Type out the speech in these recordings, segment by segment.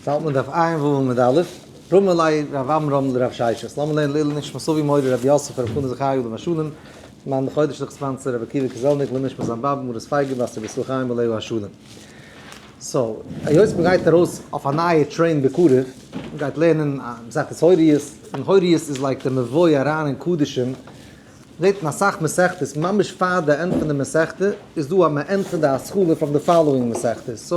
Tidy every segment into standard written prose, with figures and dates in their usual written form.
האלט מען דף עיין ו' עמוד א', רמי ליה רב עמרם לרב ששת, לאמיר לערנען לעילוי נשמת אבי מורי רבי יוסף רב חנא זכרי' עליו השלום, זמן חודש לך sponsor רבי עקיבא קזלניק לעילוי נשמת זיין באבע מרת פייגא בת רבי ישראל חיים עליו השלום. So, היות מען גייט ארויס אויף א נייע train בקרוב, מען גייט לערנען מסכת הוריות, און הוריות איז like די מבוי אריין אין קדשים, זעט אין אסאך מסכתות, ממש פאר די end פון די מסכתא איז דא א מעין פון די התחלה from די following מסכתא, so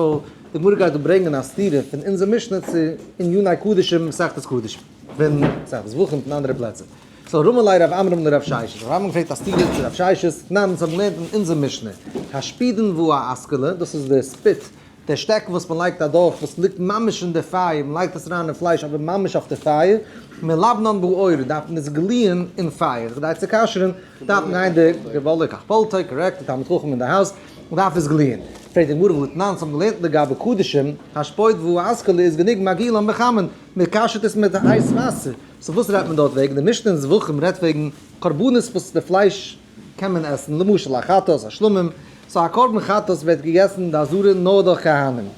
די גמרא גייט דא ברענגען א סתירה פון אונזער משנה צו עניני קדשים מסכת קדשים, פון מסכת זבחים פון אנדערע פלעצער. So רמי ליה רב עמרם לרב ששת, רב עמרם פרעגט א סתירה צו רב ששת, ניין אונז האבן געלערנט אין אונזער משנה, השפודין והאסכולי, דאס איז די spit, דער שטעקן וואס מען לייגט אדורך וואס ליגט ממש אין די פייער, מען לייגט עס אריין אין פלייש אבער ממש אויף די פייער, מלבנן באור, דארף מען עס גליען אין פייער, כדי צו כשר'ן דארף מען גיין די געוואלדיג הכפלתו, correct, די תלמיד חכם אין די house, מען דארף עס גליען. פרעגט די גמרא והתנן, אונז האבן געלערנט לגבי קדשים, השפוד והאסכולי איז גענוג מגעילן בחמין, מען כשר'ט עס מיט הייס וואסער, so וואס רעדט מען דארט וועגן? די משנה אין זבחים רעדט וועגן קרבנות וואס די פלייש קען מען עסן, למשל א חטאת, א שלמים, so א קרבן חטאת ווערט געגעסן אין די עזרה נאר דורך כהנים,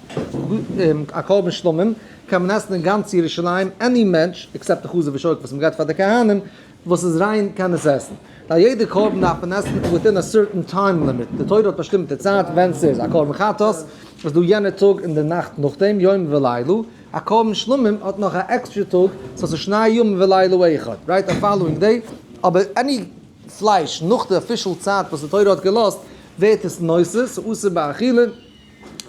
א קרבן שלמים קען מען עסן אין גאנץ ירושלים, any מענטש, except די חזה ושוק וואס מען געבט פאר די כהנים, וואס איז ריין קען עס עסן. ווייל יעדע קרבן דארף מען עסן within a certain time limit, די תורה האט באשטימט די צייט ווען ס'איז, א קרבן חטאת איז דא יענע טאג און די נאכט נאכדעם, יום ולילה, א קרבן שלמים האט נאך א עקסטרע טאג, so ס'איז שני ימים ולילה אחד, right, א following day, אבער any פלייש נאך די official צייט וואס די תורה האט געלאזט ווערט עס נותר, ס'איז אסור באכילה,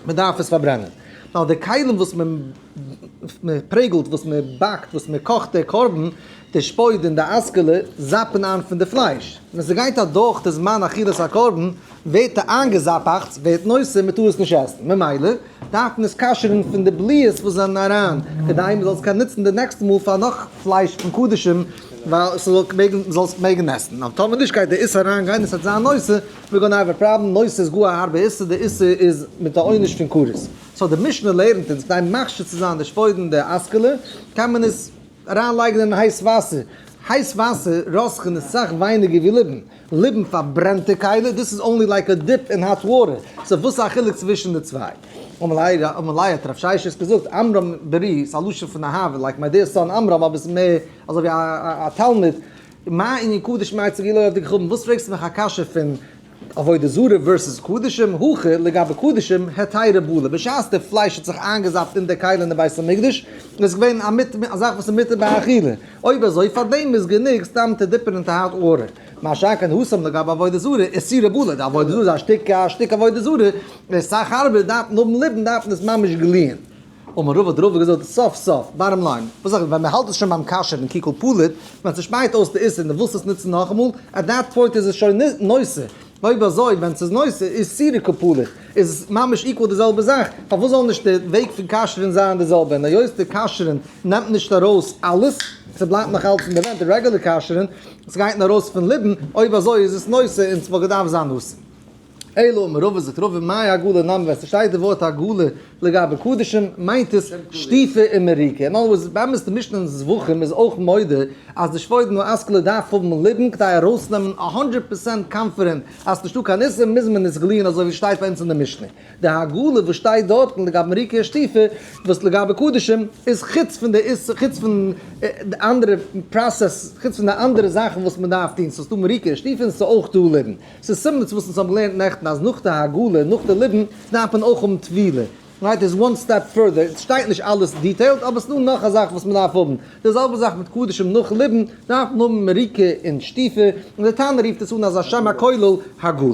מען דארף עס פארברענען. נאר די כלים וואס מען פרעגלט, וואס מען באקט, וואס מען קאכט די קרבן, די שפוד און די אסכולי, זאפן איין פון די פלייש. ווען ס'גייט אדורך די זמן אכילת הקרבן, ווערט די איינגעזאפאכטס ווערט נותר, מען טאר עס נישט עסן. ממילא דארף מען עס כשר'ן פון די בליעות וואס זענען אריין, כדי מען זאל עס קענען נוצן די נעקסטע מאל פאר נאך פלייש פון קדשים, ווייל ס'זאל מעגן, מ'זאל עס מעגן עסן. אבער טאמער נישט גייט די איסור אריין גיין און ס'וועט זיין נותר, we're gonna have a problem, נותר איז גאר א הארבע איסור, די איסור איז מיט א עונש פון כרת. So די משנה לערנט אונז, כדי מכשיר צו זיין די שפוד און די אסכולי, קען מען עס אריין לייגן אין הייס וואסער. הייס וואסער רותח'ן איז סאך ווייניגער ווי ליבון. ליבון פארברענט די כלי, דאס איז only like a dip in hot water. So וואס איז א חילוק צווישן די צוויי? אמר ליה האט רב ששת געזאגט, עמרם ברי, ס'איז א לשון פון אהבה, like my dear son עמרם, אבער ס'איז מער אזוי ווי א תלמיד, מה ענין קדש מאי צו גילוי עובדי כוכבים, וואס פרעגסטו מיך א קשיא פון עבודה זרה versus קדשים, הכא לגבי קדשים היתירא בלע, בשעת די פלייש האט זיך איינגעזאפט אין די כלי אין די בית המקדש, איז געווען א מיט א זאך וואס איז מותר באכילה, אויב אזוי פארדעם איז גענוג סתם צו dip ן אין hot water, מה שאין כן התם לגבי עבודה זרה איסורא בלע, די עבודה זרה איז א שטיק א שטיק עבודה זרה, איז סאך הארבער, דארף מען האבן ליבון דארף מען עס ממש גליען. אמר רבא האט רבא געזאגט סוף סוף, bottom line, וואס זאג איך, ווען מען האלט עס שוין ביים כשר'ן כי קא פליט, ווען ס'שפייט אויס די איסור און דו ווילסט עס נוצן נאכאמאל, at that point איז עס שוין נותר, אויב אזוי ווען ס'איז נותר איסורא קא פליט, איז עס ממש equal די זעלבע זאך, פארוואס זאל נישט די וועג פון כשר'ן זיין די זעלבע, און היות די כשר'ן נעמט נישט ארויס אלעס, ס'בלייבט נאך אלץ אין די ווענט, די regular כשר'ן, ס'גייט נאר ארויס פון ליבון, אויב אזוי איז עס נותר און ס'וואלט געדארפט זיין אסור. אלא אמר רבא זאגט רבא מאי הגעלה נמי ווען ס'שטייט די ווארט הגעלה לגבי קדשים מיינט עס שטיפה און מריקה, אין other words באמת די משנה אין זבחים איז אויך מודה אז די שפוד און אסכולי דארף האבן ליבון כדי ארויסנעמען א הונדרעט percent confident אז ס'נישטא קיין איסור מוז מען עס גליען אזוי ווי שטייט ביי אונז אין די משנה. די הגעלה וואס שטייט דארטן לגבי מריקה און שטיפה וואס לגבי קדשים איז חוץ פון די איסור חוץ פון די אנדערע process חוץ פון די אנדערע זאכן וואס מ'דארף טון ס'איז דא מריקה און שטיפה און ס'איז אויך דא ליבון. ס'איז similar צו וואס אונז האבן געלערנט נעכטן אז נאך די הגעלה, נאך די ליבון, דארף מען אויך האבן טבילה. Right איז one step further, עס שטייט נישט אלעס detailed, אבער ס'איז דא נאך א זאך וואס מ'דארף האבן. די זעלבע זאך מיט קדשים נאך ליבון, דארף מען האבן מריקה און שטיפה, און די תנא רופט עס אן אז א שם הכולל הגעלה.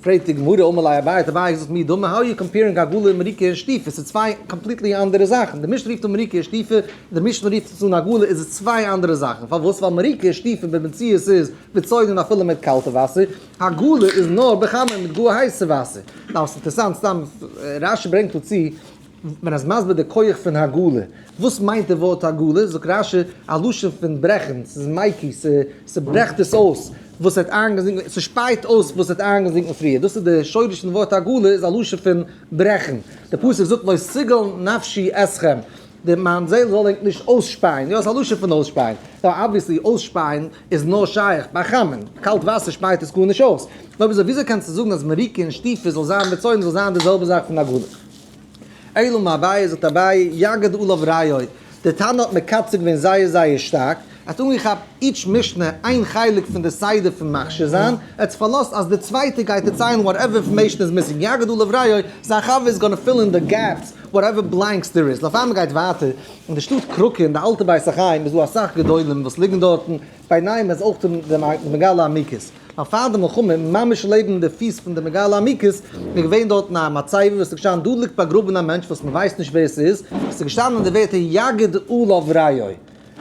פרעגט די גמרא, אמר ליה אביי, האט אביי געזאגט מי דמי, how are you comparing הגעלה און מריקה און שטיפה, ס'איז צוויי completely אנדערע זאכן, די משנה רופט אן מריקה און שטיפה, די משנה רופט עס אן הגעלה, איז עס צוויי אנדערע זאכן, פארוואס? ווייל מריקה און שטיפה במציאות איז בצונן אפילו מיט קאלטע וואסער, הגעלה איז נאר בחמין מיט גאר הייסע וואסער. Now ס'איז אינטערעסאנט סתם רשי ברענגט דא צו, ווען ער איז מסביר די כח פון הגעלה, וואס מיינט די ווארט הגעלה, זאגט רשי א לשון פון ברעכן, ס'איז מקיא, ס'ברעכט עס אויס וואס האט איינגעזינקן, ס'שפייט אויס וואס האט איינגעזינקן פריער, דאס איז די שורש פון די ווארט הגעלה איז א לשון פון ברעכן, די פסוק זאגט לא תגעל נפשי אתכם, די מיין זעהל זאל ענק נישט אויסשפייען, יא ס'איז א לשון פון אויסשפייען, נאר obviously אויסשפייען איז נאר שייך ביי חמין, קאלט וואסער שפייט עס גארנישט אויס, אויב אזוי וויאזוי קענסטו זאגן אז מריקה און שטיפה זאל זיין בצונן זאל זיין די זעלבע זאך פון הגעלה? אלא אמר אביי, זאגט אביי, יגיד עליו רעיו, דער תנא האט מקצר געווען זייער זייער שטארק, ער האט אנגעכאפט each משנה איין חלק פון די סדר פון מכשיר זיין, ער האט זיך פארלאזט אז די צווייטע גייט דערציילן whatever information איז missing, יגיד עליו רעיו, זיין חבר איז gonna fill in the gaps, whatever blanks there is. לפעמים מ'גייט ווייטער, אין די שטאט קראקע אין די אלטע בית החיים איז דא אסאך גדולים וואס ליגן דארטן, ביניהם איז אויך די מגלה עמוקות. נאך פאר די מלחמה, ממש לעבן די פיס פון די מגלה עמוקות, איז געווען דארטן א מצבה וואס איז געשטאנען דא ליגט באגראבן א מענטש וואס מען ווייסט נישט ווער עס איז, עס איז געשטאנען די ווערטער יגיד עליו רעיו.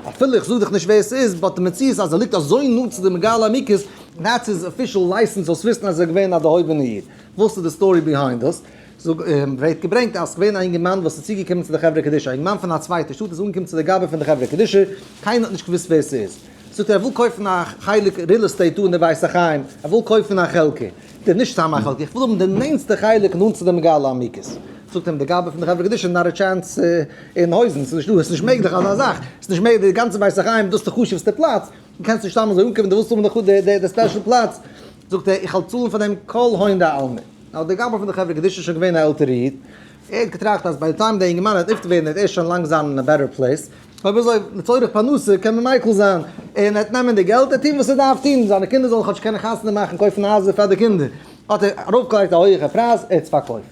אפילו איך זאג דיך נישט ווער עס איז, but די מציאות אז ער ליגט אזוי נאנט צו די מגלה עמוקות, that's his official license זאלסט וויסן אז ער איז געווען א דערהויבענע איד. וואס איז די story behind דאס? ווערט געברענגט אז ס'געווען א אינגערמאן וואס איז צוגעקומען צו די חברה קדישא, א אינגערמאן פון א צווייטע שטאט איז אנגעקומען צו די גבאי פון די חברה קדישא, קיינער האט נישט געוואוסט ווער ס'איז, זאגט ער ער וויל קויפן א חלק real estate דא אין די בית החיים, ער וויל קויפן א חלקה, זאגט ער נישט סתם א חלקה, איך וויל האבן די נענסטע חלק נאנט צו די מגלה עמוקות, זאגט אים די גבאי פון די חברה קדישא not a chance אין הויזן, ס'איז נישטא, ס'איז נישט מעגליך אזא זאך, ס'איז נישט מעגליך, די גאנצע בית החיים דאס איז די חשוב'סטע פלאץ, דו קענסט נישט סתם אזוי אנקומען, דו ווילסט האבן די special פלאץ, זאגט ער איך וועל צאלן פאר דעם כל הון דעלמא. נאר דער גבאי פון די חברה קדישא איז שוין געווען א עלטערע איד, ער האט געטראכט אז by the time דער אינגערמאן וועט נפטר ווערן וועט ער שוין לאנג זיין אין א better place, אויב אזוי לצורך פרנסה קען מען מיקל זיין, און ער וועט נעמען די געלט, ער וועט טון וואס ער דארף טון, זיינע קינדער זאלן כאטש קענען חתונה מאכן, קויפן הייזער פאר די קינדער, האט ער ארויפגעלייגט א הויעכע פרייז, ער האט עס פארקויפט.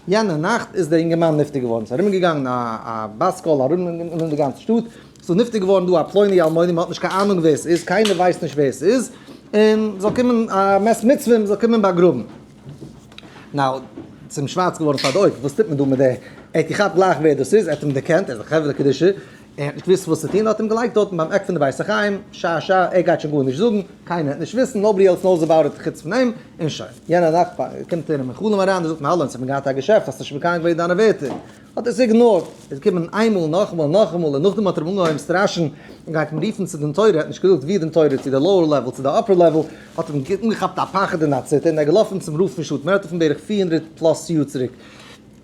יענע נאכט איז דער אינגערמאן נפטר געווארן, ס'איז ארומגעגאנגען א בת קול ארום אין די גאנצע שטאט, ס'איז נפטר געווארן דא א פלוני אלמוני, מ'האט נישט קיין אהנונג ווער ס'איז, קיינער ווייסט נישט ווער ס'איז, און זאל קומען א מת מצוה און מ'זאל קומען באגראבן. now, ס'איז אים שווארץ געווארן פאר די אויגן, וואס טוט מען דא מיט די, ער האט געכאפט גלייך ווער דאס איז, ער האט אים דערקענט, ער איז א חברה קדישא, ער האט נישט געוואוסט וואס צו טון, האט אים געלייגט דארטן ביים עק פון די בית החיים, שא שא, ער גייט שוין גארנישט זאגן, קיינער וועט נישט וויסן, nobody else knows about it חוץ פון אים, און שוין. יענע נאכט קומט ער אים אין חלום אריין, ער זאגט אים, האלא, אונז האבן געהאט א געשעפט, האסט נישט מקיים געווען דיינע ווערטער. האט ער עס ignore ט. ער איז געקומען איינמאל, נאכאמאל, נאכאמאל, און נאכדעם האט ער אים אנגעהויבן סטראשען, ער גייט אים רופן צו דין תורה, ער האט נישט געזאגט ווי דין תורה, צו די lower level, צו די upper level, האט אים אנגעכאפט א פחד און א ציטער, און ער איז געלאפן צום רב פון שטאט, מען רעדט דא פון בערך 400 plus יאר צוריק,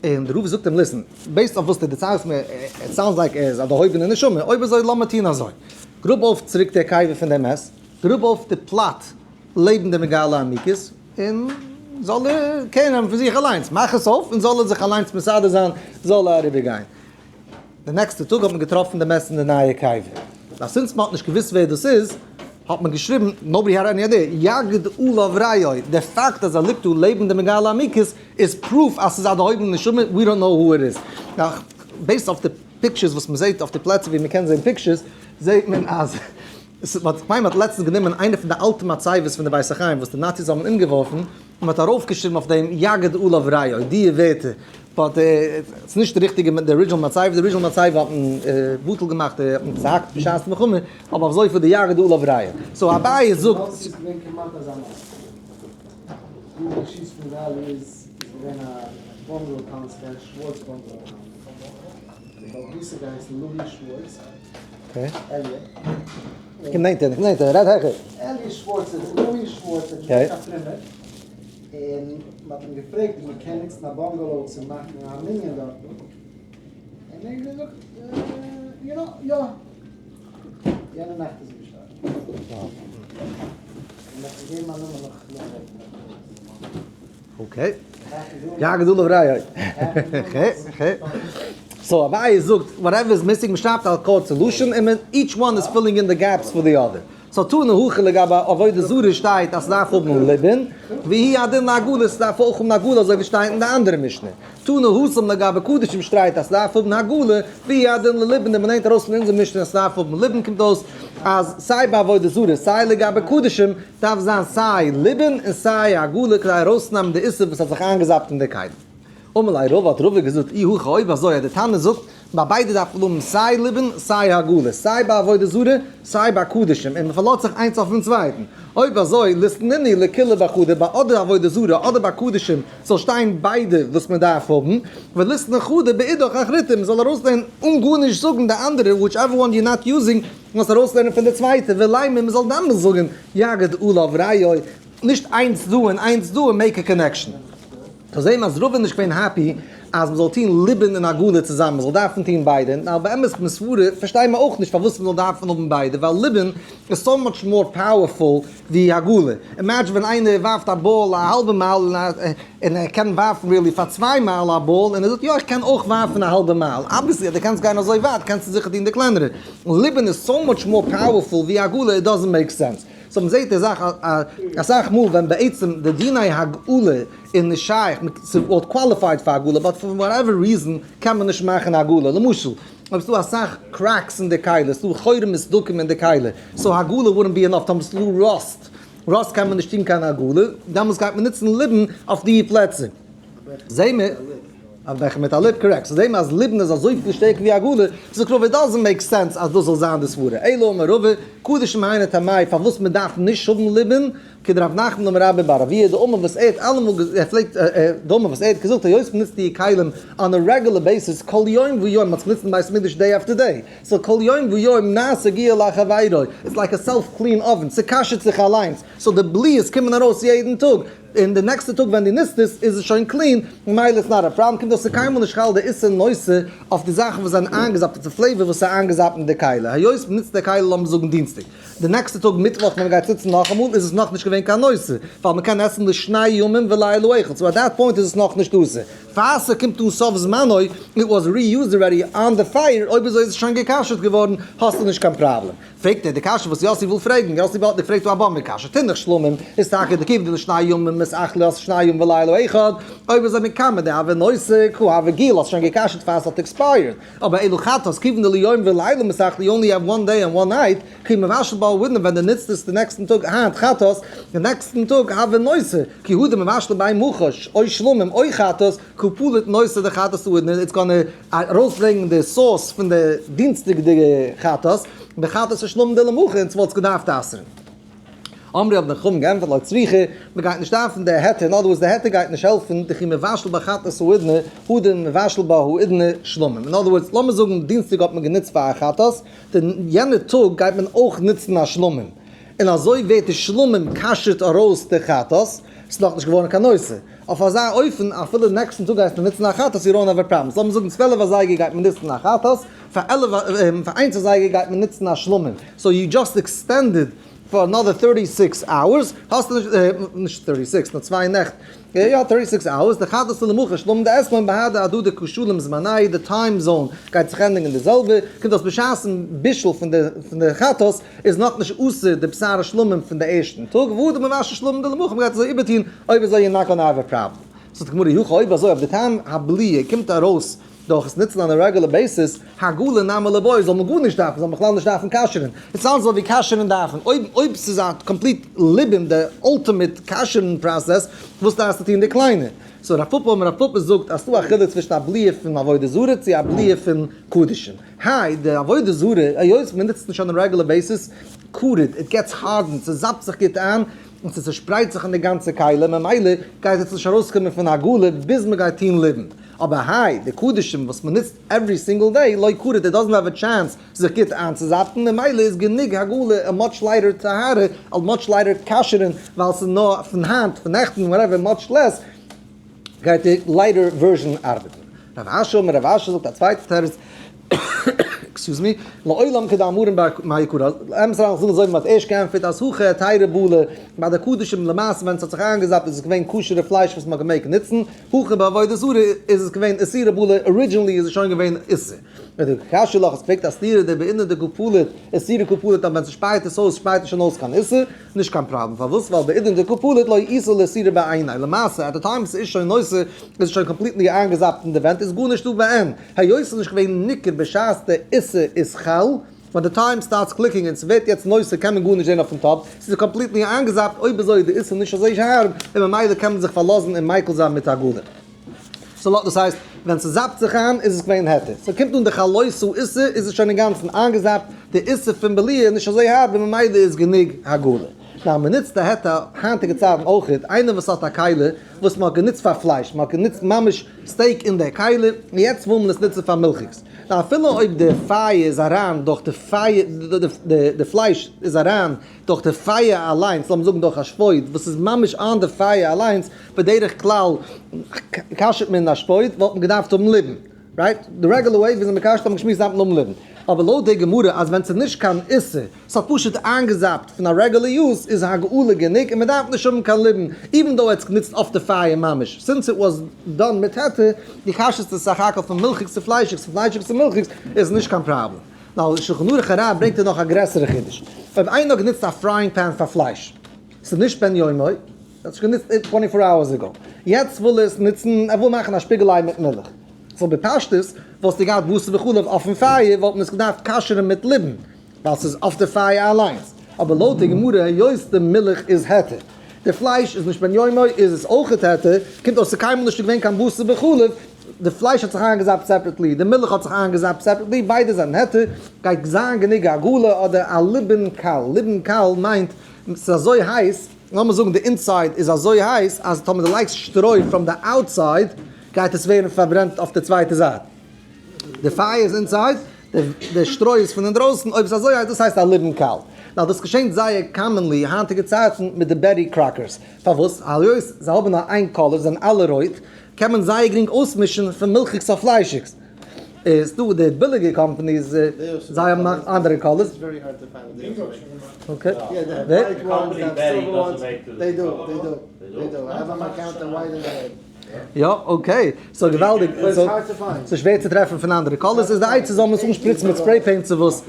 און דער רב זאגט אים listen, based אויף וואס דו דערציילסט מיר, it sounds like ער איז א דערהויבענע נשמה, אויב אזוי לאמיר טון אזוי, גראב אויף צוריק דער קבר פון דעם מת, גראב אויף די plot לעבן די מגלה עמוקות, און זאל ער care נעמען פון זיך אליינס, מאך עס אויף און זאל ער זיך אליינס מסדר זיין, זאל ער אריבער גיין. די נעקסטע טאג האט מען געטראפן די מת אין די נייע קבר. now since מען האט נישט געוואוסט ווער דאס איז, האט מען געשריבן, nobody had any idea, יגיד עליו רעיו, די פאקט אז ער ליגט דא לעבן די מגלה עמוקות איז proof אז ס'איז א דערהויבענע נשמה, we don't know who it is. now, based אויף די pictures וואס מען זעט אויף די פלעצער ווי מען קען זען pictures, זעט מען אז כ'מיין מ'האט לעצטנס גענומען איינע פון די אלטע מצבות פון די בית החיים וואס די נאציס האבן אומגעווארפן, און מ'האט ארויפגעשריבן אויף דעם יגיד עליו רעיו, די ווערטער. but ס'איז נישט די ריכטיגע די original מצבה, די original מצבה האט מען בטל געמאכט, האט מען צוהאקט בשעת די מלחמה, אבער אזוי פון די יגיד עליו רעיו. so אביי זאגט. נאציס איז געווען כמעט אזא מעשה. דא אין שיס פון valley איז געווען א bungalow town ס'איז געווען שווארץ bungalow town. די בעל הבית האט געהייסן לואי שווארץ. אלי'. איך קום נענטער, איך קום נענטער, רעד העכער. אלי' שווארץ, לואי שווארץ האט געווען א פרומער. און מען האט אים געפרעגט ווי מען קען נוצן א bungalow צו מאכן א מנין דארטן, און ער האט געזאגט you know יא, יענע נאכט איז ער געשטארבן. און מען האט אים געגעבן א נאמען נאך okay. יגיד עליו רעיו. so אביי זאגט whatever is missing מ'שרייבט א קורצע לשון און מען each one is filling in the gaps for the other. so תנא הכא לגבי עבודה זרה שטייט אז ס'דארף האבן ליבון, והוא הדין להגעלה ס'דארף אויך האבן הגעלה אזוי ווי שטייט אין די אנדערע משנה. תנא התם לגבי קדשים שטייט אז ס'דארף האבן הגעלה, והוא הדין לליבון און מ'לערנט ארויס פון אונזער משנה אז ס'דארף האבן ליבון קומט אויס אז סיי ביי עבודה זרה סיי לגבי קדשים דארף זיין סיי ליבון און סיי הגעלה כדי ארויסצונעמען די איסור וואס האט זיך איינגעזאפט אין די כלים. אמר ליה רבא האט רבא געזאגט אי הכי אויב אזוי אז די תנא זאגט ביי ביידע דארף מען האבן סיי ליבון סיי הגעלה, סיי ביי עבודה זרה סיי ביי קדשים, און מען פארלאזט זיך איינס אויפן צווייטן, אויב אזוי ליתנינהו לכולהו בחדא ביי אדער עבודה זרה אדער ביי קדשים זאל שטיין ביידע וואס מען דארף האבן, וליתני חדא באידך אחריתא, מען זאל ארויסלערנען אן גארנישט זאגן די אנדערע whichever one you're not using, זאלסט ארויסלערנען פון די צווייטע, ולימא מען זאל דאמאלס זאגן יגיד עליו רעיו, נישט איינס דא און איינס דא און make a connection. so זעהן אז רבא איז נישט געווען happy. אז מ'זאל טון ליבון און הגעלה צוזאמען, מ'זאל דארפן טון ביידע, נאר באמת מסברה פארשטייען מיר אויך נישט פארוואס מ'זאל דארפן האבן ביידע, ווייל ליבון איז so much more powerful ווי הגעלה. Imagine ווען איינער ווארפט א באל א האלבע מייל און ער קען ווארפן really פאר 2 מייל א באל, און ער זאגט: יא, איך קען אויך ווארפן א האלבע מייל. Obviously אז דו קענסט גיין אזוי ווייט, קענסטו זיכער טון די קלענערע. ליבון איז so much more powerful ווי הגעלה, it doesn't make sense. So מ'זעט די זאך, אסאך מאל ווען בעצם די דיני הגעלה איז נישט שייך, ס'וואלט qualified פאר הגעלה, but for whatever reason קען מען נישט מאכן הגעלה. למשל, אויב ס'דא אסאך cracks אין די כלי, ס'דא חורים וסדקים אין די כלי, so הגעלה wouldn't be enough. טאמער ס'דא rust, rust קען מען נישט טון קיין הגעלה, דעמאלטס גייט מען נוצן ליבון אויף די פלעצער. זעהן מיר, אויף וועלכע מיט א lip, correct. So זעהן מיר אז ליבון איז אזוי פיל שטערקער ווי הגעלה, זאגט רבא, it doesn't make sense אז דאס זאל זיין די סברה. אלא אמר רבא, קדשים היינו טעמא, פארוואס מען דארף נישט האבן ליבון, כדרב נחמן אמר רבה בר אבוה, דאמר וואס ער האט אלעמאל, ער פלעגט, דאמר וואס ער האט געזאגט, היות מען נוצט די כלים on a regular basis, כל יום ויום, מ'האט עס גענוצט אין בית המקדש day after day, so כל יום ויום נעשה גיעול לחבירו, it's like a self clean oven, ס'קאשעט זיך אליינס, so די בליעות קומען ארויס יעדן טאג, און די נעקסטע טאג ווען דו נוצט עס, איז עס שוין clean, ממילא איז not a problem, קומט אויס ס'איז קיינמאל נישט חל די איסור נושא אויף די זאכן וואס זענען איינגעזאפט, אויף די flavor וואס איז איינגעזאפט אין די כלי. היות מ'נוצט די כלי, לאמיר זאגן דינסטאג, די נעקסטע טאג מיטוואך ווען מ'גייט זיצן נאכאמאל, איז עס נאכנישט געווען קיין נושא, ווייל מ'קען עסן לשני ימים ולילה אחד, so at that point איז עס נאכנישט אסור. פאר ס'קומט אן סוף זמנו, it was reused already on the fire, אויב אזוי איז עס שוין גע'כשר'ט געווארן, האסטו נישט קיין פראבלעם. פרעגט ער די קשיא וואס יאסי וויל פרעגן, יאסי האט געפרעגט דא א באמבע קשיא, תינח שלמים איז טאקע דכיון דלשני ימים מתאכלי שני ימים ולילה אחד, אויב אזוי מקמי דהוה נושא קא הוה גיעול, האסט שוין גע'כשר'ט פאר עס האט expired, אבער אלא חטאת כיוון דליום ולילה מתאכלי, you only have one day and one night, כי מבשל בה האידנא, ווען דו נוצט עס די נעקסטן טאג היינט חטאת, די נעקסטן טאג הוה נושא, כי הא דמבשל ביה מחר או שלמים או חטאת, קא פליט נושא דחטאת האידנא, it's gonna ארויסברענגען די sauce פון די דינסטאג'דיגע חטאת, בחטאת ושלמים דלמחר, און ס'וואלט עס געדארפט אסר'ן. אמרי האבן די חכמים געענטפערט לא צריכא, מ'גייט נישט דארפן די היתר, in other words די היתר גייט נישט העלפן, דכי מבשל בחטאת האידנא, הא דמבשל בה האידנא שלמים. In other words, לאמיר זאגן דינסטאג האט מען גענוצט פאר א חטאת, די יענע טאג גייט מען אויך נוצן א שלמים. און אזוי ווערט די שלמים כשר'ט ארויס די חטאת, ס'איז נאכנישט געווארן קיין נושא. אויף אזא אופן, אפילו נעקסטן טאג גייסטו נוצן א חטאת, you don't have a problem. לאמיר זאגן 12 אזייגער גייט מען נוצן א חטאת, פאר 11, פאר 1 אזייגער גייט מען נוצן א שלמים. So you just extended for another 36 hours, האסטו נישט, נישט 36, נאר 2 נעכט, יא, 36 hours, די חטאת למחר, שלמים דאתמול בהדי הדדי קא שלים זמנייהו, די time zone גייט זיך ענדיגן די זעלבע, קומט אויס בשעת'ן בישול פון די חטאת, איז נאך נישט אסור די בשר שלמים פון די ערשטן טאג, והא דמבשל שלמים דלמחר, מ'גייט אזוי איבערטון, אויב אזוי you're not gonna have a problem. זאגט די גמרא, אי הכי, אויב אזוי אויף די טעם הבליעה קומט ארויס דורך עס נוצן on a regular basis, הגעלה נמי ליבעי, זאל מען גארנישט דארפן, זאל מען בכלל נישט דארפן כשר'ן. It sounds like ווי כשר'ן דארפן. אויב ס'איז א complete ליבון, די ultimate כשר'ן process, וואס דארפסטו טון די קליינע? So רב פפא אמר, רב פפא זאגט אז ס'דא א חילוק צווישן א בליעה פון עבודה זרה צו א בליעה פון קדשים. היי, די עבודה זרה, היות מען נוצט נישט on a regular basis, קריט, it gets hardened, ס'זאפט זיך גוט איין, און ס'צעשפרייט זיך אין די גאנצע כלי, ממילא גייט עס נישט ארויסקומען פון הגעלה ביז מען גייט טון ליבון. אבער היי, די קדשים וואס מען נוצט every single day, לא קריט, it doesn't have a chance זיך גוט איינצוזאפן, ממילא איז גענוג הגעלה, a much lighter טהרה, a much lighter כשר'ן, ווייל ס'איז נאר פון היינט, פון נעכטן, whatever, much less, גייט די lighter version ארבעטן. רב אשי אמר, רב אשי זאגט א צווייטע תירוץ, excuse me, לעולם כדאמרן מעיקרא, אמת אריין זאגן אזוי ווי מ'האט ערשט געענטפערט אז הכא היתירא בלע ביי די קדשים למעשה ווען ס'האט זיך איינגעזאפט איז עס געווען כשר'ע פלייש וואס מ'האט געמעגט נוצן, הכא בעבודה זרה איז עס געווען איסורא בלע, originally איז עס שוין געווען איסור. ווען די קשיא לך, עס פרעגט א סתירה דבעינא דקא פליט איסורא קא פליט, אז ווען ס'שפייט עס אויס שפייט עס שוין אויס קיין איסור, נישט קיין פראבלעם, פארוואס? ווייל בעידנא דקא פליט לא איתא לאיסורא בעיניה, למעשה at the time ס'איז שוין נושא איז עס שוין completely איינגעזאפט אין די ווענט, איז גארנישט דא בעין, היות ס'איז נישט געווען ניכר בשעת די איסור איז חל, ווען די time starts clicking און ס'ווערט יעצט נושא קען מען גארנישט זען אויפן טאפ, ס'איז completely איינגעזאפט, אויב אזוי איז די איסור נישט אזוי הארב, און ממילא קען מען זיך פארלאזן און מיקל זיין מיט הגעלה. So דאס הייסט, ווען ס'זאפט זיך איין איז עס געווען היתר. ס'קומט אן די חלות איסור איז עס שוין אינגאנצן איינגעזאפט, די איסור פון בליעה איז נישט אזוי הארב און ממילא איז גענוג הגעלה. Now, מען נוצט די היתר היינטיגע צייטן אויך, איינער וואס האט א כלי וואס מען האט גענוצט פאר פלייש, מען האט גענוצט ממש steak אין די כלי, און יעצט וויל מען עס נוצן פאר מילכיגס. Now, אפילו אויב די פייער איז אריין דורך די פייער, די פלייש איז אריין דורך די פייער אליינס, לאמיר זאגן דורך א שפוד וואס איז ממש אן די פייער אליינס, בדרך כלל כשר'ט מען אין א שפוד, וואלט מען געדארפט האבן ליבון. Right? די regular way וויאזוי מ'כשר'ט האט מען געשמועסט דארף מען האבן ליבון. אבער לויט די גמרא אז ווען ס'איז נישט קיין איסור, ס'האט פשוט איינגעזאפט פון א regular use איז הגעלה גענוג און מ'דארף נישט האבן קיין ליבון, even though ער האט עס גענוצט אויף די פייער ממש, since it was done מיט היתר, די כשר'סט עס סך הכל פון מילכיגס צו פליישיגס, פון פליישיגס צו מילכיגס, איז נישט קיין פראבלעם. Now, שולחן ערוך הרב ברענגט ער נאך א גרעסערע חידוש. אויב איינער האט גענוצט א frying pan פאר פלייש, ס'איז נישט בן יומו, ער האט עס גענוצט 24 hours ago, יעצט וויל ער עס נוצן, ער וויל מאכן א שפיגל-איי מיט מילך. So בפשטות, וואלסטו געהאט בשר בחלב אויפן פייער, וואלט מען עס געדארפט כשר'ן מיט ליבון, ווייל ס'איז אויף די פייער אליינס. אבער לויט די גמרא, היות די מילך איז היתר, די פלייש איז נישט בן יומו, איז עס אויכעט היתר, קומט אויס ס'איז קיינמאל נישט געווען קיין בשר בחלב, די פלייש האט זיך איינגעזאפט separately, די מילך האט זיך איינגעזאפט separately, ביידע זענען היתר, גייט זיין גענוג הגעלה אדער א ליבון קל. ליבון קל מיינט, ס'איז אזוי הייס, לאמיר זאגן די inside איז אזוי הייס, אז טאמער דו לייגסט שטרוי from די outside, גייט עס ווערן פארברענט אויף די צווייטע זייט. די פייער איז inside, די שטרוי איז פון אינדרויסן, אויב איז אזוי הייס, דאס הייסט א ליבון קל. Now דאס געשענט זייער commonly היינטיגע צייטן מיט די Betty Crockers. פארוואס? היות זיי האבן נאר איין color, זענען אלע רויט, קען מען זייער גרינג אויסמישן פון מילכיגס אויף פליישיגס. איז דא די ביליגע companies, זיי האבן נאך אנדערע colors. Okay. יא, okay. So געוואלדיג. ס'איז שווער צו טרעפן פון אנדערע colors. איז די עצה זאל מען עס אנשפריצן מיט spray paint צו וואס?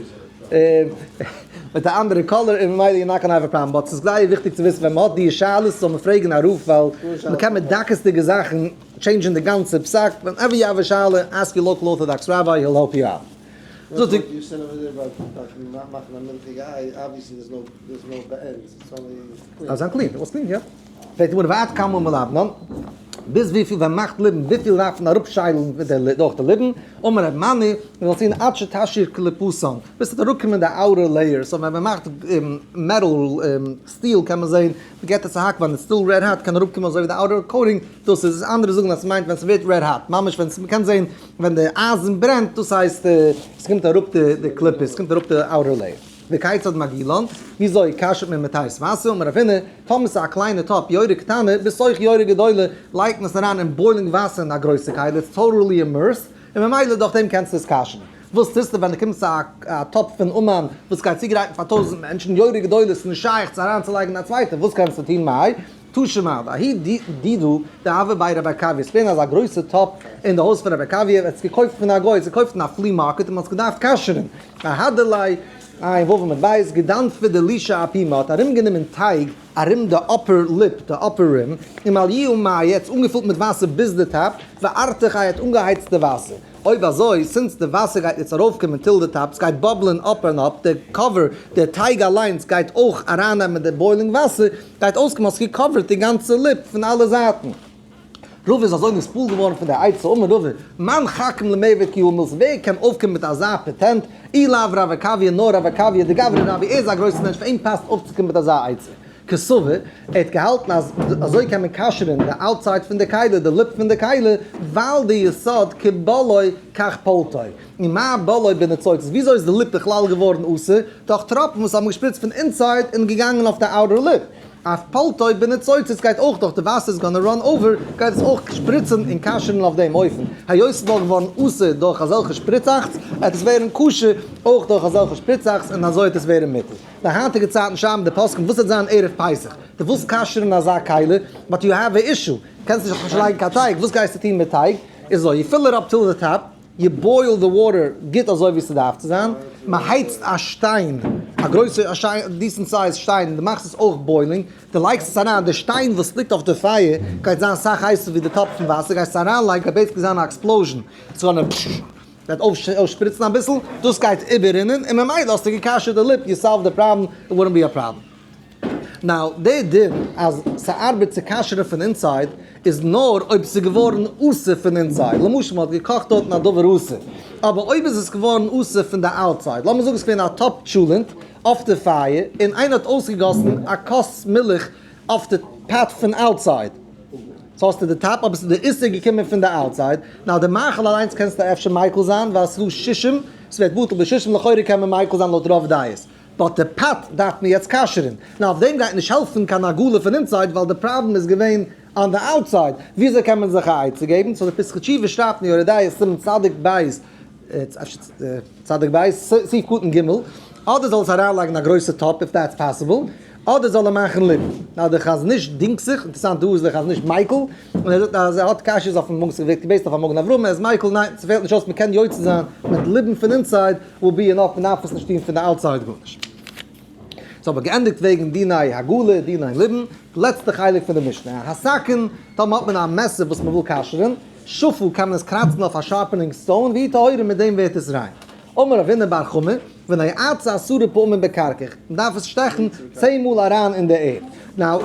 מיט א אנדערע color און ממילא you're not gonna have a problem. But ס'איז זייער וויכטיג צו וויסן ווען מ'האט די שאלות זאל מען פרעגן א רב ווייל מ'קען מיט דקות'דיגע זאכן change ן די גאנצע פסק. Whenever you have a שאלה, ask your local orthodox rabbi, he'll help you out. That's what you said over there about מאכן א מילכיגע איי, obviously there's no, there's no בענס, it's only clean. אז זיין clean, it was clean, יא. פרעגט די גמרא ועד כמה מלבנן, ביז וויפיל ווען מאכט ליבון, וויפיל דארף מען אראפשיילן מיט די דורך די ליבון, אמר רב מני, מען זאל טון עד שתשאיר קליפתן, ביז ס'וועט אראפקומען די outer layer, so ווען מען מאכט metal, steel קען מען זען, מען געבט עס א האק ווען it's still red hot קען אראפקומען אזוי ווי די outer coating, דאס איז עס, אנדערע זאגן אז ס'מיינט ווען ס'ווערט red hot, ממש ווען מ'קען זען ווען די אייזן ברענט, דאס הייסט ס'קומט אראפ די קליפה, ס'קומט אראפ די outer layer. וכיצד מגעילן, וויאזוי כשר'ט מען מיט הייס וואסער, אמר רב הונא, טאמער ס'איז א קליינע טאפ יורה קטנה, בתוך יורה גדולה, לייגט מען עס אריין אין boiling וואסער אין א גרויסע כלי, it's totally immersed, און ממילא דורך דעם קענסטו עס כשר'ן. וואס טוסטו ווען דו קומסט צו א טאפ פון אומאן וואס גייט צוגרייטן פאר 1000 מענטשן, יורה גדולה איז נישט שייך צו אריינצולייגן א צווייטע, וואס קענסטו טון מאי? תא שמע, ההוא דידא דהוה בי רבי עקביא, ס'געווען אזא גרויסע טאפ אין די הויז פון רבי עקביא, ער האט עס געקויפט פון א גוי, ער האט עס געקויפט אין א flea market און מ'האט עס געדארפט כשר'ן, אהדר ליה עיין ו' עמוד ב', גדנפא דלישא אפומא, האט ארומגענומען טייג ארום די upper lip, די upper rim, ומליוה מיא, ער האט עס אנגעפילט מיט וואסער ביז די top, וארתחיה, ער האט אנגעהייצט די וואסער. אויב אזוי, since די וואסער גייט יעצט ארויפקומען till די top, סגייט bubble ן up און up, די cover, די טייג אליינס גייט אויך ארייננעמען די boiling וואסער, גייט אויסקומען אז ס'גע cover ט די גאנצע lip פון אלע זייטן. רבא איז אזוי נתפעל געווארן פון די עצה, אמר רבא, מאן חכים למיעבד כי הא מילתא, ווער קען אויפקומען מיט אזא פאטענט, אי לאו רב עקביא נאר רב עקביא, דגברא רבי, ער איז א גרויסער מענטש, פאר אים פאסט אויפצוקומען מיט אזא עצה. קסבר, ער האט געהאלטן אז אזוי קען מען כשר'ן די outside פון די כלי, די lip פון די כלי, ווייל די יסוד כבולעו כך פולטו. ומה בולעו בניצוצות, וויאזוי איז די lip בכלל געווארן אסור? דורך טראפן וואס האבן געשפריצט פון inside און געגאנגען אויף די outer lip. אף פולטו בניצוצות גייט אויך דורך די וואסער איז gonna run over, גייט עס אויך שפריצן און כשר'ן אויף דעם אופן. היות ס'איז דאך געווארן אסור דורך אזעלכע שפריצאכץ, וועט עס ווערן כשר אויך דורך אזעלכע שפריצאכץ און אזוי וועט עס ווערן מותר. די היינטיגע צייטן שרייבן די פוסקים וואס וועט זיין ערב פסח, דו ווילסט כשר'ן אזא כלי, but you have a issue, קענסט נישט נישט לייגן קיין טייג, וואס גייסטו טון מיט טייג? איז אזוי, you fill it up till the top, you boil the water גוט אזוי ווי ס'דארף צו זיין, מ'הייצט א שטיין, א גרויסע א שיין decent size שטיין, דו מאכסט עס אויך boiling, דו לייגסט עס אריין, די שטיין וואס ליגט אויף די פייער גייט זיין סאך הייסער ווי די טאפ פון וואסער, גייסט עס אריינלייגן גייט basically זיין א explosion, it's gonna וועט אויפשפריצן אביסל, דאס גייט איבעררינען, און ממילא האסטו גע'כשר'ט די lip, you solve the problem, it wouldn't be a problem. Now, די דין אז ס'ארבעט צו כשר'ן פון inside איז נאר אויב ס'איז געווארן אסור פון inside, למשל מ'האט געקאכט דארטן א דבר אסור, אבער אויב איז עס געווארן אסור פון די outside, לאמיר זאגן ס'איז געווען א טאפ טשולענט, אויף די פייער, און איינער האט אויסגעגאסן א כוס מילך אויף די pot פון outside. So האסטו די top, אבער ס'איז די איסור געקומען פון די outside. Now די מאכל אליינס קענסטו אפשר מיקל זיין, ווייל ס'איז דא שישים, ס'ווערט בטל בשישים, לכאורה קען מען מיקל זיין לויט רוב דעות. But די pot דארף מען יעצט כשר'ן. Now אויף דעם גייט נישט העלפן קיין הגעלה פון inside, ווייל די פראבלעם איז געווען on the outside. וויאזוי קען מען זיך א עצה געבן? So די פתחי תשובה שרייבט אין יורה דעה סימן צדיק בית, צדיק בית, סעיף קטן ג', אדער זאל עס אריינלייגן א גרויסע טאפ if that's possible, אדער זאל ער מאכן ליבון. Now דער חזון איש דינגט זיך, אינטערעסאנט דא איז דער חזון איש מיקל, און ער זאגט אז ער האט קשיות אויפן מונג, ס'ווערט גע based אויף א מגן אברהם, ער איז מיקל, ניין ס'פעלט נישט אויס, מ'קען יוצא זיין מיט ליבון פון inside, will be enough, מ'דארף עס נישט טון פון די outside גארנישט. So האב איך געענדיגט וועגן דיני הגעלה, דיני ליבון, לעצטע חלק פון די משנה, הסכין, טאמער האט מען א מעסער וואס מ'וויל כשר'ן, שפה קען מען עס קראצן אויף א sharpening stone, והיא טהורה מיט דעם ווערט עס ריין. אמר רב הונא בר חמא, ונועצה עשרה פעמים בקרקע, מען דארף עס שטעכן 10 מאל אריין אין די ערד. Now,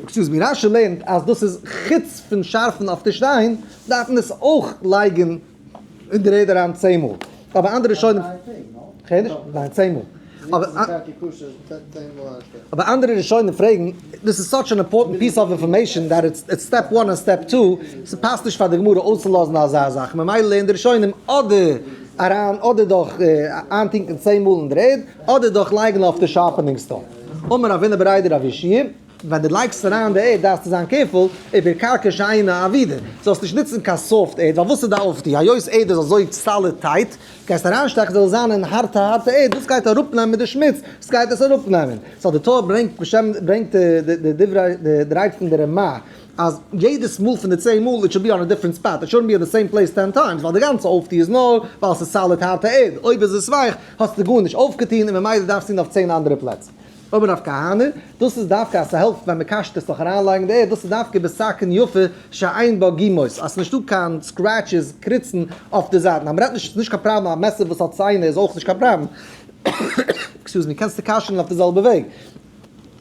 excuse me, רשי לערנט אז דאס איז חוץ פון שארפן אויף די שטיין, דארף מען עס אויך לייגן אין די ערד אריין 10 מאל. אבער אנדערע ראשונים... כ'הער נישט? ניין, 10 מאל. אבער אנדערע ראשונים פרעגן, דאס איז such an important piece of information that it's step one and step two, ס'פאסט נישט פאר די גמרא אויסצולאזן אזא זאך, ממילא לערנען די ראשונים אדער אריין אדער דורך איינטונקען 10 מאל אין דער ערד, אדער דורך לייגן אויף די sharpening stone. אמר רב הונא בריה דרב יהושע, ווען דו לייגסט אריין די ערד דארפסטו זיין careful איבער קרקע שאינה עבידה, זאלסט נישט נוצן קיין soft ערד, ווייל וואס איז די אויפטו? היות ערד איז אזוי solid tight, גייסט אריינשטעכן זאל עס זיין אין הארטע הארטע ערד, דאס גייט אראפנעמען די שמוץ, עס גייט עס אראפנעמען. So די טור ברענגט בשם ברענגט די דברי די רייד פון די רמ"א, אז יעדעס מאל פון די 10 מאל it should be on a different spot, it shouldn't be in the same place 10 times, ווייל די גאנצע אויפטו איז נאר ווייל ס'איז solid הארטע ערד, אויב איז עס ווייך האסטו גארנישט אויפגעטון און ממילא דארפסטו טון אויף 10 אנדערע פלעצער. אבער אויף כהנא, דאס איז דווקא אז ס'העלפט ווען מ'קאשט עס נאך אריינלייגן די ערד, דאס איז דווקא בסכין יפה שאין בה גומות, אז ס'נישט דא קיין scratches, קריצן, אויף די זייטן. אז מ'רעדט נישט, ס'נישט קיין פראבלעם, א מעסער וואס האט ציינער איז אויך נישט קיין פראבלעם. Excuse me, קענסטו כשר'ן אויף די זעלבע וועג.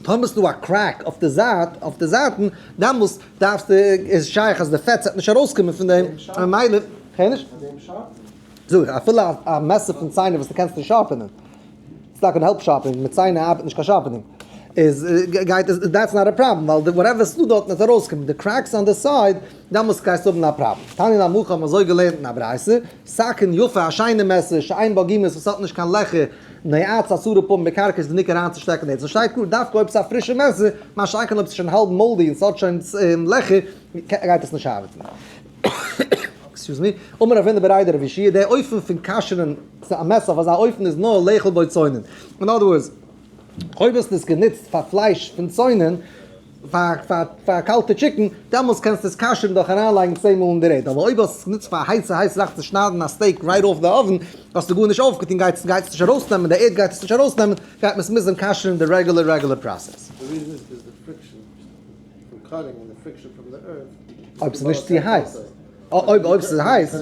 טאמער ס'דא א crack אויף די זייט, אויף די זייטן, דאמאלס דארפסטו, איז שייך אז די פעטס וועט נישט ארויסקומען פון דעם, ממילא, כ'הער נישט? זאג איך, אפילו א מעסער פון ציינער וואס דו קענסט נישט sharpen ען. It's not gonna help sharpening, מיט ציינער ארבעט נישט קיין sharpening. איז גייט עס, that's not a problem, ווייל די whatever ס'דא דארטן וועט ארויסקומען, די cracks on the side, דעמאלטס גייסטו האבן א פראבלעם. תניא נמי הכי האבן אזוי געלערנט אין א ברייתא, סכין יפה א שיינע מעסער, שאין בה גומות וואס האט נישט קיין לעכער, נועצה עשרה פעמים בקרקע איז גענוג אריינצושטעקן דארט. ס'שטייט קלאר דווקא אויב ס'איז א פרישע מעסער, מה שאין כן אויב ס'איז שוין האלב moldy און ס'האט שוין לעכער, גייט עס נישט ארבעטן. Excuse me. אמר רב הונא בריה דרב יהושע, דער אופן פון כשר'ן א מעסער אויף אזא אופן איז נאר לאכול בו צונן. In other words, אויב האסטו עס גענוצט פאר פלייש פון צונן, פאר קאלטע chicken, דעמאלטס קענסטו עס כשר'ן דורך אריינלייגן 10 מאל אין די ערד. אבער אויב האסטו עס גענוצט פאר א הייסע הייסע זאך צו שניידן א steak right off the oven, האסטו גארנישט אויפגעטון, גייט עס נישט ארויסנעמען, די ערד גייט עס נישט ארויסנעמען, גייט מען עס מוזן כשר'ן די regular regular process. The reason is because the friction from cutting and the friction from the earth. אויב ס'איז נישט צו הייס. אויב ס'איז הייס.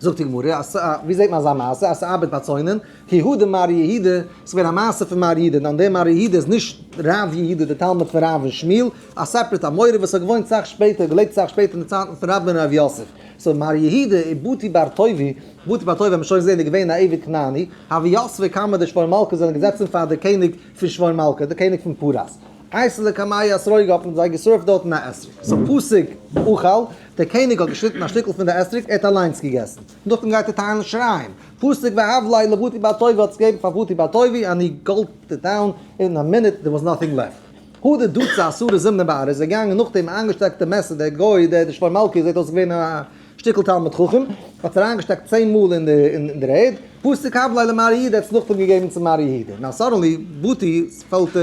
זאגט די גמרא, ווי זעט מען אזא מעשה אז ס'ארבעט ביי צונן? כי הא דמר יהודה, ס'איז געווען א מעשה פון מר יהודה, און דער מר יהודה איז נישט רב יהודה דער תלמיד פון רב און שמואל, א separate אמורא וואס האט געוואוינט סאך שפעטער, געלעבט סאך שפעטער אין די צייטן פון רב און רב יוסף. So מר יהודה איז בוטי בר טובי, בוטי בר טובי האט מען שוין געזען איז געווען א עבד כנעני, הוו יתבי קמיה דשבור מלכא זענען געזעצן פאר דער קעניג פון שבור מלכא, דער קעניג פון פרס. אייתי לקמייהו אתרוגא האט מען זיי גע serve ט דארטן א אתרוג. So פסק אכל, דער קעניג האט געשניטן א שטיקל פון די אתרוג, ער האט אליינס געגעסן. נאכדעם גייט ער טיילן שיריים. פסק והב ליה לבוטי בר טובי האט עס געגעבן פאר בוטי בר טובי and he gulped it down in a minute, there was nothing left. הדר דצה עשרה זימני בארעא איז ער געגאנגען נאכדעם איינגעשטעקט די מעסער, דער גוי, דער שבור מלכא זעט אויס געווען א שטיקל תלמיד חכם, האט עס אריינגעשטעקט 10 מאל אין דער ערד, פסק הב ליה למר יהודה, האט עס נאכדעם געגעבן צו מר יהודה. Now suddenly, בוטי felt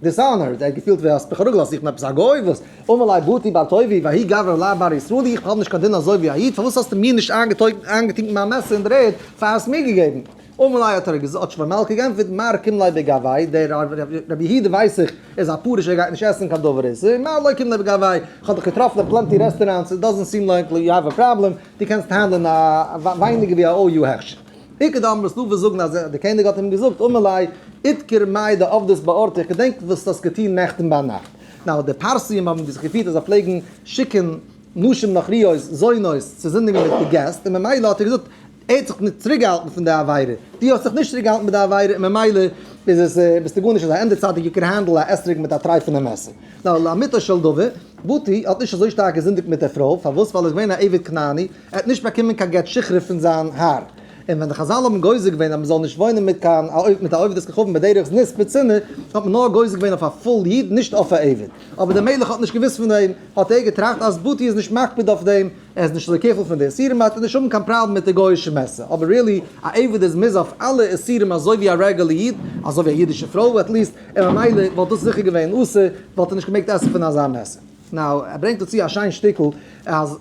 dishonored, ער האט געפילט ווי א האסט מיך אראפגעלאזט, איך בין עפעס א גוי וואס? אמר ליה בוטי בר טובי, וההוא גברא לאו בר ישראל, איך האב נישט קיין דין אזוי ווי א איד, פארוואס האסטו מיר נישט איינגעטונקען מיין מעסער אין דער ערד פאר האסט מיר געגעבן? אמר ליה האט ער געזאגט, האט שבור מלכא געענטפערט, מר קים ליה בגויה, דער רבי יהודה ווייס איך איז א פרוש ער גייט נישט עסן קיין דבר איסור, מר לא קים ליה בגויה, איך האב דיך געטראפן אין plenty restaurants, it doesn't seem like you have a problem, דו קענסט handle ן א ווייניגער ווי א OU הכשר. איכא דאמרי ס'דא וואס זאגן אז דער קעניג האט אים געזאגט, אמר ליה, אדכר מאי דעבדת באורתא, איך געדענק וואס דו האסט געטון נעכטן ביינאכט. Now די פרסים האבן זיך געפירט אז זיי פלעגן שיקן נשים נכריות, זונות, צו זינדיגן מיט די געסט, און ממילא האט ער געזאגט, ער האט זיך נישט צוריקגעהאלטן פון די עבירה, דו האסט זיך נישט צוריקגעהאלטן מיט די עבירה און ממילא איז עס ביסטו גארנישט אזא ענדע צדיק you can handle א אתרוג מיט א טרייפענע מעסער. Now לאמיתו של דבר, בוטי האט נישט אזוי שטארק געזינדיגט מיט דער פרוי, פארוואס? ווייל ער איז געווען א עבד כנעני, ער האט נישט באקומען קיין גט שחרור פון זיין האר. און ווען די חזל האבן גוזר געווען אז מען זאל נישט וואוינען מיט קיין מיט א עובדת כוכבים בדרך זנות בצנעה, האט מען נאר גוזר געווען אויף א full איד נישט אויף א עבד. אבער דער מלך האט נישט געוואוסט פון דעם, האט ער געטראכט אז בוטי איז נישט מקפיד אויף דעם, ער איז נישט אזוי careful פון די איסורים וועט ער נישט האבן קיין פראבלעם מיט די גוי'אישע מעסער, אבער really א עבד איז מוז אויף אלע איסורים אזוי ווי א רעגולער איד, אזוי ווי א אידישע פרוי at least, און ממילא וואלט דאס זיכער געווען אסור, וואלט ער נישט געמעגט עסן פון אזא מעסער. Now, ער ברענגט דא צו א שיין שטיקל אז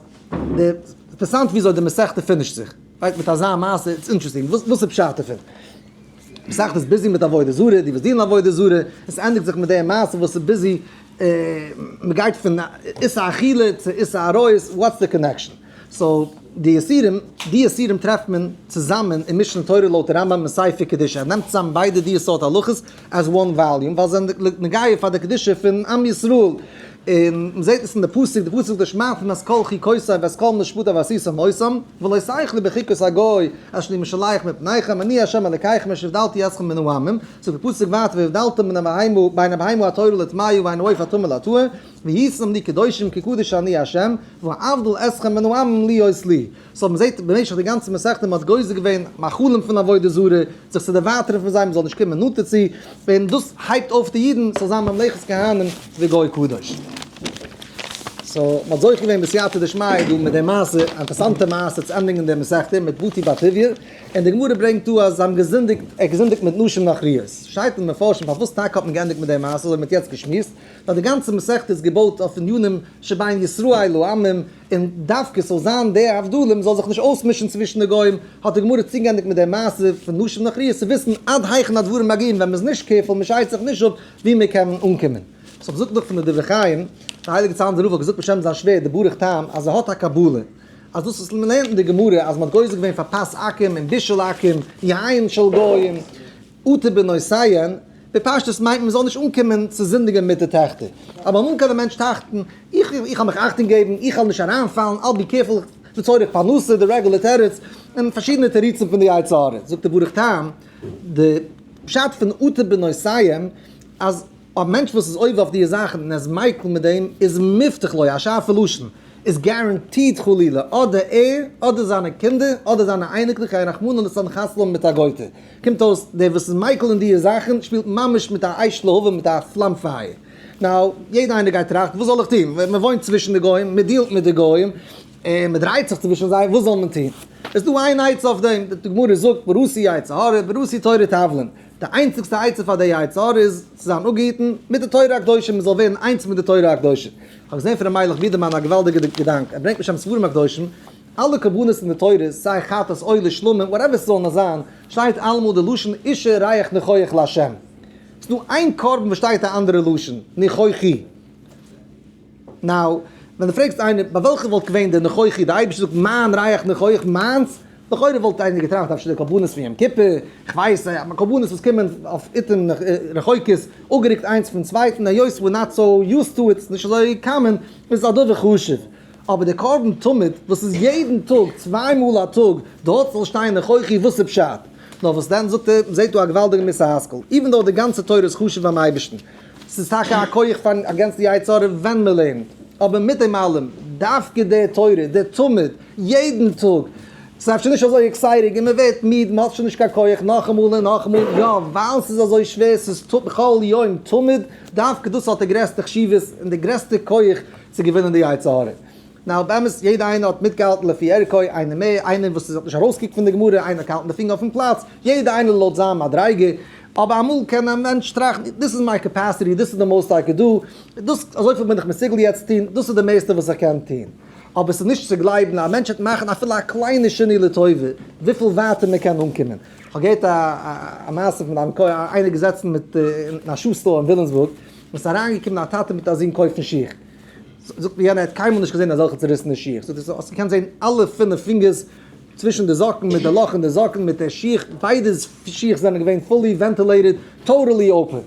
די, אינטערעסאנט וויאזוי די מסכתא finish ט זיך, right מיט אזא מעשה, it's interesting, וואס איז פשט דערפון? מסכת איז busy מיט עבודה זרה, די וואס דינען עבודה זרה, עס ענדיגט זיך מיט די מעשה וואס איז busy, מען גייט פון איסור אכילה צו איסור עריות, what's the connection? So די איסורים, די איסורים טרעפט מען צוזאמען אין משנה תורה לויט רמב ם אין ספר קדושה, ער נעמט צוזאם ביידע די סארט הלכות as one volume, ווייל זיי זענען נוגע פאר די קדושה פון עם ישראל, און מען זעט עס אין די פסוק, די פסוק זאגט ושמרתם את כל חוקותי ואת כל משפטי ועשיתם אותם, ולא תלכו בחוקות הגוי אשר אני משלח מפניכם, אני ה' אלקיכם אשר הבדלתי אתכם מן העמים, זאגט די פסוק ווייטער והבדלתם בין הבהמה בין הבהמה הטהורה לטמאה ובין העוף הטמא לטהור, והייתם לי קדושים כי קדוש אני ה', ואבדיל אתכם מן העמים להיות לי. So מען זעט במשך די גאנצע מסכתא מען האט גוזר געווען מאכלים פון עבודה זרה, זיך צו דערווייטערן פון זיי, מען זאל נישט קומען נאנט דערצו, און דאס הייבט אויף די אידן ס'זאל זיין ממלכת כהנים וגוי קדוש. So מען האט זוכה געווען בסייעתא דשמיא דא מיט די מעשה, א אינטערעסאנטע מעשה צו ענדיגן די מסכתא מיט בוטי בר טוביה, און די גמרא ברענגט דא אז זיי האבן געזינדיגט, ער האט געזינדיגט מיט נשים נכריות. שטייט אין מפרשים פארוואס טאקע האט מען געענדיגט מיט די מעשה אזוי ווי מען האט יעצט געשמועסט, ווייל די גאנצע מסכתא איז געבויט אויף ענינים שבין ישראל לעמים, און דווקא ס'זאל זיין די הבדלה מ'זאל זיך נישט אויסמישן צווישן די גוים, האט די גמרא צוגעענדיגט מיט די מעשה פון נשים נכריות צו וויסן עד היכן הדברים מגיעים ווען מ'איז נישט careful מ'שיידט זיך נישט אפ ווי מ'קען אנקומען. סאו מ'זאגט נאך פון די דברי חיים, די הייליגע צאנזער רב האט געזאגט בשם זיין שווער די ברוך טעם אז ער האט א קבלה אז דאס וואס מ'לערנט אין די גמרא אז מ'האט גוזר געווען פאר פת עכו"ם און בישול עכו"ם, יין של גוים, אטו בנותיהן, בפשטות מיינט מען זאל נישט אנקומען צו זינדיגען מיט די טעכטער. אבער אמאל קען א מענטש טראכטן, איך איך האב מיך אכטונג געבן, איך וועל נישט אריינפאלן, I'll be careful, לצורך פרנסה, די רעגולער תירוץ, און פארשידענע תירוצים פון די יצר הרע. זאגט דער ברוך טעם, די פשט פון אטו בנותיהן, אז א מענטש וואס איז עובר אויף די זאכן און ער איז מיקל מיט דעם, איז מובטח לו, א שארפע לשון, איז guaranteed חלילה, אדער ער, אדער זיינע קינדער, אדער זיינע אייניקלעך גייען רחמנא לצלן חתונה האבן מיט א גוי'טע. קומט אויס דער וואס איז מיקל אין דיע זאכן שפילט ממש מיט א אש להבה מיט א פלאם פייער. Now, יעדער איינער גייט טראכטן וואס זאל איך טון? מען וואוינט צווישן די גוים, מען deal ט מיט די גוים, און מען דרייט זיך צווישן זיי, וואס זאל מען טון? איז דא איין עצה אויף דעם, די גמרא זאגט בראתי יצר הרע בראתי תורה תבלין, די איינציגסטע עצה פאר די יצר הרע איז צו זיין אפגעהיטן מיט די תורה הקדושה, מען זאל ווערן איינס מיט די תורה הקדושה. איך האב געזען פון ר' מיילעך בידערמאן א געוואלדיגע געדאנק, ער ברענגט משם ספרים הקדושים, אלע קרבנות אין די תורה, סיי חטאת עולה שלמים, whatever ס'זאל נאר זיין, שטייט אלעמאל די לשון אשה ריח ניחוח לה'. ס'דא איין קרבן וואס שטייט א אנדערע לשון, ניחוחי. Now, ווען דו פרעגסט איינער, ביי וועלכע וואלט געווען די ניחוחי, די אייבערשטער זאגט מיין ריח ניחוח, מיינס, לכאורה וואלט איינער געטראכט אפשר די קרבנות פון יום כיפור, כ'ווייס, קרבנות וואס קומען אויף עיתים רחוקות, אפגערוקט איינס פון צווייטן, היות we're not so used to it, ס'נישט אזוי common, איז א דבר חשוב. אבער די קרבן תמיד וואס איז יעדן טאג צוויי מאל א טאג דארט זאל שטיין ניחוחי וואס איז פשט? נאר וואס דען זאגט ער, מ'זעט דא א געוואלדיגע מוסר השכל, even though די גאנצע תורה איז חשוב ביים אייבערשטן, ס'איז טאקע א כח פארן against די יצר הרע ווען מ'לערנט, אבער מיט דעם אלעם, דווקא די תורה, די תמיד, יעדן טאג, ס'איז אפשר נישט אזוי exciting און מ'ווערט מיד, מ'האט שוין נישט קיין כח נאכאמאל און נאכאמאל, יא, ווייל ס'איז אזוי שווער, ס'איז בכל יום תמיד, דווקא דאס האט די גרעסטע חשיבות און די גרעסטע כח צו געווינען די יצר הרע. Now באמת יעדע איינער האט מיטגעהאלטן לפי ערכו, איינער מער, איינער וואס האט נישט ארויסגעקוקט פון די גמרא, איינער האט געהאלטן די פינגער אויפן פלאץ, יעדע איינער לויט זיין מדריגה, אבער אמאל קען א מענטש טראכטן, this is my capacity, this is the most I could do, דאס אזויפיל בין איך מסוגל יעצט טון, דאס איז די מערסטע וואס איך קען טון. אבער ס'איז נישט צו גלייבן, א מענטש וועט מאכן אפילו א קליינע שינוי לטובה, וויפיל ווייטער מען קען אנקומען. כ'האב געהערט א מעשה פון איינער געזעצן מיט אין א שו store אין וויליאמסבורג, און ס'איז אריינגעקומען א טאטע מיט א זון קויפן שיך. זאגט מיר יענער ער האט קיינמאל נישט געזען אזעלכע צוריסענע שיך. זאגט ער האסט געקענט זען אלע פינף פינגערס צווישן די זאקן מיט די לאך אין די זאקן מיט די שיך, ביידע שיך זענען געווען fully ventilated, totally open.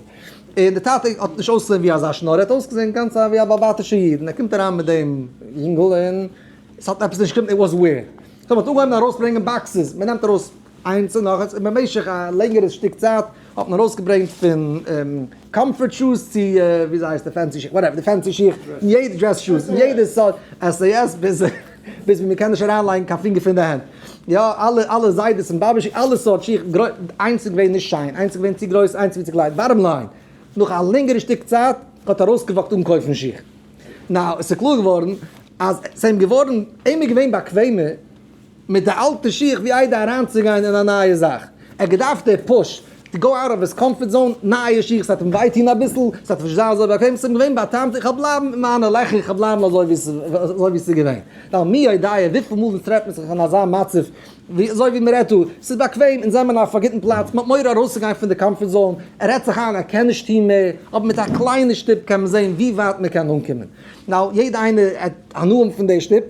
און די טאטע האט נישט אויסגעזען ווי אזא שנארער, ער האט אויסגעזען גאנץ א ווי א באלבאטישע איד, און ער קומט אריין מיט דעם יונגל און עס האט עפעס נישט געשטימט, it was weird. So מ'האט אנגעהויבן ארויסברענגען boxes, מ'נעמט ארויס איינס און נאך איינס, און במשך א לענגערע שטיק צייט האט מען ארויסגעברענגט פון comfort shoes צו וויאזוי הייסט די fancy שיך, whatever, די fancy שיך, און יעדע dress shoes, און יעדע סארט SAS ביז ביז ווי מ'קען נישט אריינלייגן קיין פינגער פון די הענט. יא, אלע אלע זיידעס און באבעס שיך, אלע סארט שיך, איינס איז געווען נישט שיין, איינס איז געווען צו גרויס, איינס איז געווען צו קליין, bottom line, נאך א לענגערע שטיק צייט האט ארויסגע walk ט אן קויפן שיך. Now, עס איז קלאר געווארן אז עס איז אים געווארן, אים איז געווען באקוועמער מיט די אלטע שיך ווי איידער אריינצוגיין אין א נייע זאך. ער האט געדארפט די push to go out of his comfort zone, נייע שיך, ס'וועט אים וויי טון אביסל, ס'וועט נישט זיין אזוי באקוועם, ס'איז אים געווען בא'טעמ'ט, איך וועל בלייבן אין מיינע לעכער, איך וועל בלייבן אזוי ווי ס'איז געווען. ווייל מי יודע וויפיל מאל אונז טרעפט מען זיך אין אזא מצב, ווי אזוי ווי מ'רעדט דא, ס'איז באקוועם, אונז זעמער אויף א גוטן פלאץ, מ'האט מורא ארויסצוגיין פון די comfort zone, ער רעדט זיך איין ער קען נישט טון מער, אבער מיט א קליינע שטופ קען מען זען ווי ווייט מ'קען אנקומען. Now, יעדע איינער האט הנאה פון די שטופ,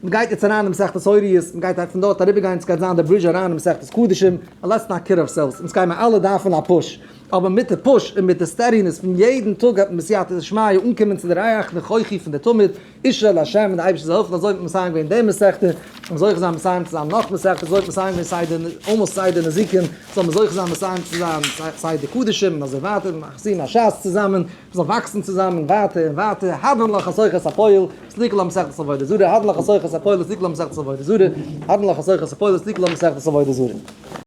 מ'גייט יעצט אריין אין מסכת הוריות, מ'גייט פון דארט אריבערגיין, ס'גייט זיין די bridge אריין אין מסכת קדשים, let's not kid ourselves, אונז גיימער אלע דארפן א push, אבער מיט די push און מיט די steadiness פון יעדן טאג וועט מען בסייעתא דשמיא אנקומען צו די ריח ניחוחי פון די תמיד, אשה לה' און די אייבערשטער זאל העלפן אזוי האט מען מסיים געווען די מסכתא, און זוכה זיין מסיים צו זיין נאך מסכתות, אזוי האט מען מסיים געווען סיי די almost סיי די נזיקין, זאל מען זוכה זיין מסיים צו זיין סיי די קדשים און אזוי ווייטער, מחזירין הש"ס צוזאמען, מען זאל וואקסן צוזאמען ווייטער און ווייטער, הדרן לך עשוך את הפועל, סליקו לה מסכת עבודה זרה, הדרן לך עשוך את הפועל, סליקו לה מסכת עבודה זרה, הדרן לך עשוך את הפועל, סליקו לה מסכת עבודה זרה.